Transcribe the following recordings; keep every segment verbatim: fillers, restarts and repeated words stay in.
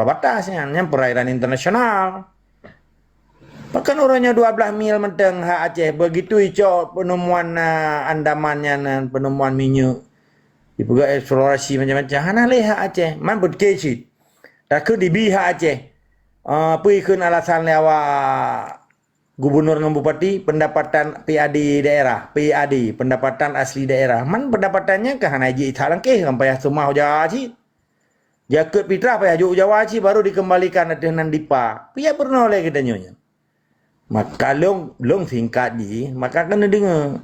batas nyan, nyan perairan internasional. Pakon uroe nyoe dua blaih mil mantong hak Aceh, begitu icok penemuan, ah, Andaman nyan, ah, penemuan minyeuk, dipeugah eksplorasi macam-macam, hana lé hak Aceh, man beutôi cit. Takheun dibi hak Aceh. Ah, peue ikheun alasan lé awak gubernur ngon bupati, pendapatan P A D daerah, P A D, pendapatan asli daerah. Man pendapatan nyan ka hana jeuet that langkeh, kan payah seumah u Jawa cit. Jakeuet pitrah payah jok u Jawa cit, baru dikembalikan ateueh nan dipa. Payah peurunoe lé geutanyoe nyan. Maka lôn, lôn singkat jih, maka keuneuk deungoe.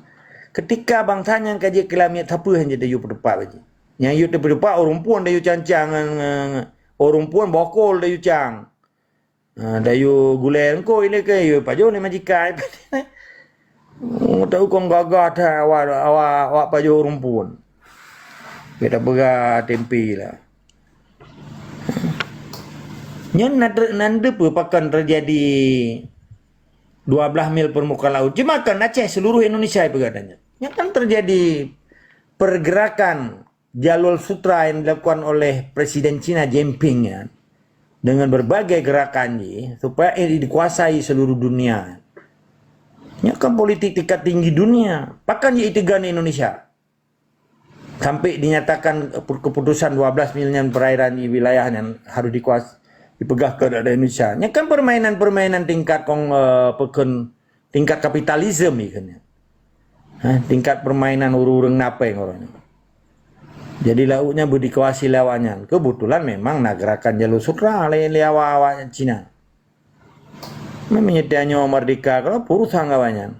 Ketika bansa nyan ka jeuet keu lamiet, sapeue nyang jeuet tayue peuteupat bak jih? Nyang jeuet tayue peuteupat ureuëng phon tayue cang-cang ngon, ngon, ngon, ureuëng phon bokol tayue cang. Ha, tayue gulée eungkôt ilée keu yue pajoh lé majikan. Oh, tahu kon gagah that awak, awak, awak pajoh ureuëng phon. Beda peugah tempe lah. Nyan na, na teupeue pakon teujadi dua blaih mil permukaan laut. Cuma kon Aceh, seluruh Indonesia peugah nyan. Nyan kan teujadi pergerakan jalur sutra yang dilakukan oleh Presiden Cina Jinping, ya, dengan berbagai gerakan jih supaya ini dikuasai seluruh dunia. Nyan kan politik tingkat tinggi dunia. Pakon jih iteugan Indonesia. Sampai dinyatakan keputusan dua blaih mil nyan perairan di wilayah nyan harus dikuas-, dipeugah keu Indonesia. Nyan kan permainan-permainan tingkat kong, eh, peukon tingkat kapitalisme ikheun nyan. Ha, tingkat permainan ureuëng-ureuëng napéng uroe nyoe. Jadi laôt nyan beudikuasai lé awak nyan. Kebetulan memang na gerakan jalur sutra lé, lé awak-awak Cina. Meunyoe tanyoe merdeka, kalau urusan awak nyan.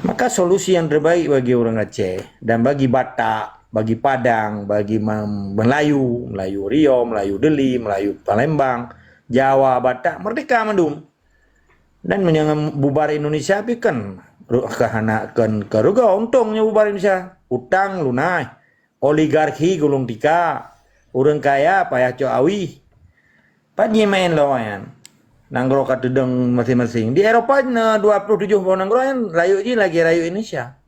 Maka solusi yang terbaik bagi orang Aceh dan bagi Batak, bagi Padang, bagi Ma-, Melayu, Melayu Riau, Melayu Deli, Melayu Palembang, Jawa, Batak, merdeka mandum. Dan meunyoe bubar Indonesia pih kan ru-, ka hana, kan ka rugoe, untông nyoe bubar Indonesia. Utang lunaih, oligarki gulong tika, ureuëng kaya payah cok awih. Pat jih maén lom nyan. Nanggroe ka teudong masing-masing. Di Eropa na dua puluh tujoh boh nanggroe nyan, rayeuk jih lagée rayeuk Indonesia.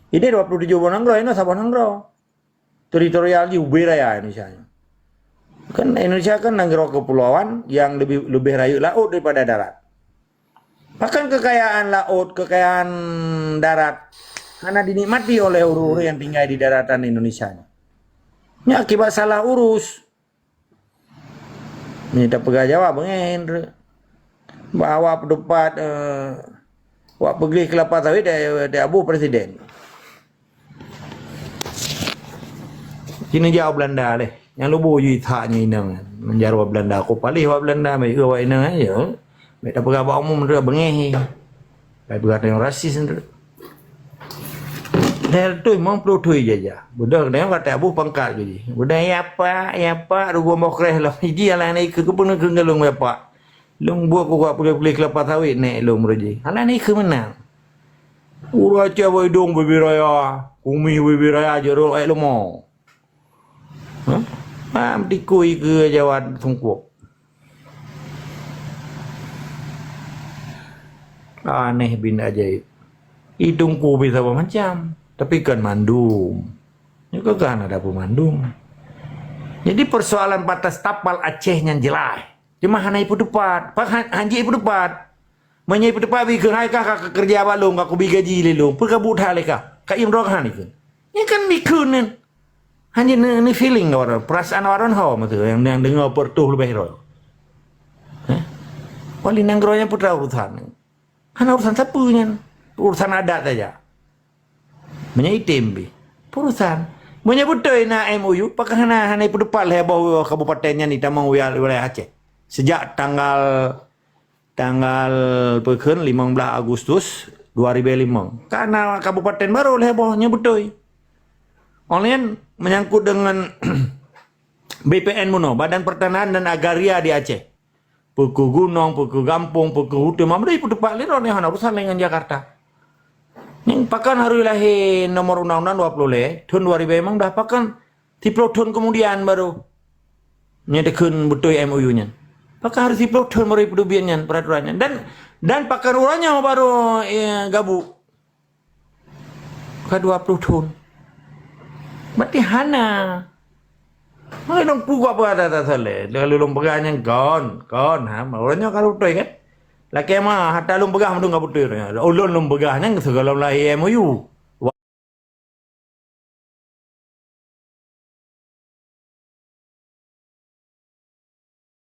Jadi dua puluh tujoh boh nanggroe, inoe saboh nanggroe. Teritorial jih ubé raya Indonesia nyan. Kan Indonesia kan nanggroe kepulauan yang lebih, lebih rayeuk laôt daripada darat. Bahkan kekayaan laut, kekayaan darat hana dinikmati oleh ureuëng-ureuëng yang tinggai di daratan Indonesia nyan. Nyan akibat salah urus. Ni tapeugah Jawa beungéh, Indra. Bah awak peuteupat, eh, wak peugleh keulapa sawit di, di Abu Presiden. Sinoe jak Belanda leh. Nyang lubô ju Ishak nyan inong nyan. Menjaroe Belanda. Aku palih wak Belanda, meuieu wak inong nyan, ya. Meuieu tapeugah bak umum, Indra, beungéh. Bai peugah tanyoe rasis, Indra. Dah reutôh limong ploh thôn jajah. Beudôh keuneuk kata Abu pangkat keu jih. Beudôh, "Ya Pak, ya Pak," rugoe boh kreh lom. Jih alah nyan ikeu keupeue neukheun keu lôn, "Ya Pak." Lôn buet keu kuat peuleueh-peuleueh keulapa sawit nèk lôn meureuji. Alah nèk keu meunan. Ureueng Aceh bak idong bibiraya, kumis bibiraya, jeuet rot èk leumo. Hah? Mam tikui keu Jawa teungkuek. Aneh bin ajaib. Idong ku bisa macam, tapi kan mandum. Nyoe kan ada peumandum. Jadi persoalan batas tapal Aceh nyan jeulaih. Cuma hana ipeuteupat. Pak han-, hanjeuet ipeuteupat. Meunyoe ipeuteupat bikeu hai kah ka keureuja bak lôn, ka kubi gaji lé lôn. Peue ka buet that lé kah? Ka imrok han ikeu. Nyan kan bikeu nyan. Hanya ni, ni feeling orang, perasaan orang ho masa yang, yang dengar pertuh lebih roh. Hah? Wali nanggroe nyan putra urusan. Hana urusan sapeue nyan. Urusan adat saja. Meunyoe item pih. Urusan. Meunyoe beutôi na M O U, pakon hana, hana ipeuteupat lhèe boh kabupaten nyan itamong wilayah Aceh. Sejak tanggal, tanggal peukeun limong blaih Agustus dua ribu lima. Ka na kabupaten baru lhèe boh nyoe beutôi. Online menyangkut dengan B P N bunoe, Badan Pertanahan dan Agraria di Aceh. Peue keuh gunong, peue keuh gampông, peue keuh hutöng, meudeh ipeuteupat lé droeneuh hana urusan lé ngon Jakarta. Nyan pakon harôh lahé nomor undang-undang dua puluh lhèe, thôn dua ribu limong blaih, pakon siplôh thôn kemudian baru nyan dikheun beutôi M O U nyan. Pakon harôh siplôh thôn baru ipeuteubiet nyan peraturan nyan. Dan, dan pakon uroe nyoe baru, eh, gabuk. Ka dua puluh thôn. Berarti hana. Hai lôn peugah peue ata-ata saleh. Lalu lôn peugah nyan kon, kon ha, ureueng nyoe ka beutôi kan? Lakée ma hata lôn peugah mandum ka beutôi nyoe. Ulôn lôn peugah nyan sigohlom lahé M O U.